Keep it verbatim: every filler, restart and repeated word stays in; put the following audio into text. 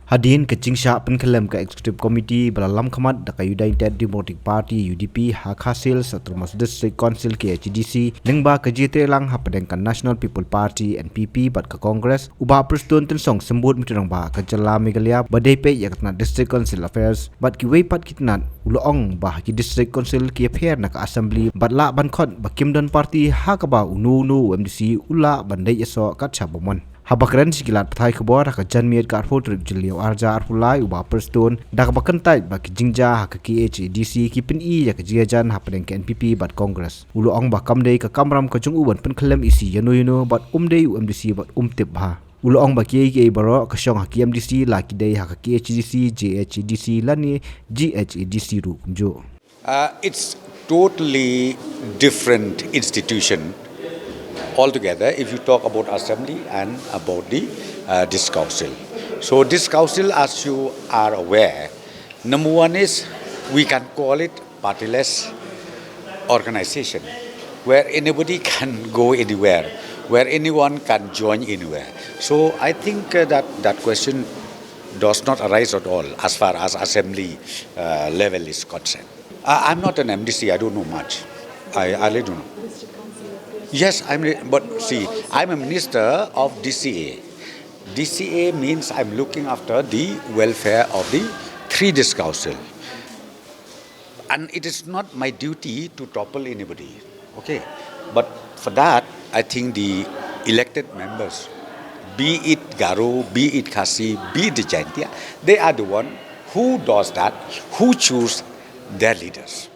Hadien ka jingshah pynkhyllem ka Executive Committee ba la lam khmat da ka United Democratic Party, U D P, ha Khasi Hills Autonomous District Council, K H A D C, lyngba ka jingïatreilang hapdeng ka National People Party, N P P, bad ka Congress, u Bah Prestone Tynsong, Symbud Myntri Rangbah ka jylla Meghalaya ba dei peit ïa ka tnat District Council Affairs bad kiwei pat ki tnat, u la ong ba ha ki District Council ki ïapher na ka Assembly bad lah ban khot ba kim don party ha kaba uno uno u M D C u lah ban leit ïasoh kat shaba mon. Haba kren sha ki lad pathai khubor ha ka janmiet ka arphew tarik Jylliew arhajar arphew lai, u Bah Prestone da kaba kyntait ba ki jingjia ha ka K H A D C ki pyni ïa ka jingïajan hapdeng ka N P P bad Congress. U la ong ba kam dei ka kamram ka jong u ban pynkhyllem isih ïano ïano bad um dei u M D C bad um tip bha. U la ong ba kiei kiei baroh ka shong ha ki M D C, la ki dei ha ka K H A D C, J H A D C lane G H A D C ruh kumjuh. Uh, it's totally different institution altogether if you talk about assembly and about the uh, this council. So this council, as you are aware, number one is we can call it partyless organization where anybody can go anywhere, where anyone can join anywhere. So I think uh, that that question does not arise at all as far as assembly uh, level is concerned. Uh, I'm not an M D C, I don't know much. I, I really don't know. Yes, I'm, re- but see, I'm a minister of D C A. D C A means I'm looking after the welfare of the three district council. And it is not my duty to topple anybody. Okay. But for that, I think the elected members, be it Garo, be it Khasi, be it the Jaintia, they are the one who does that, who choose their leaders.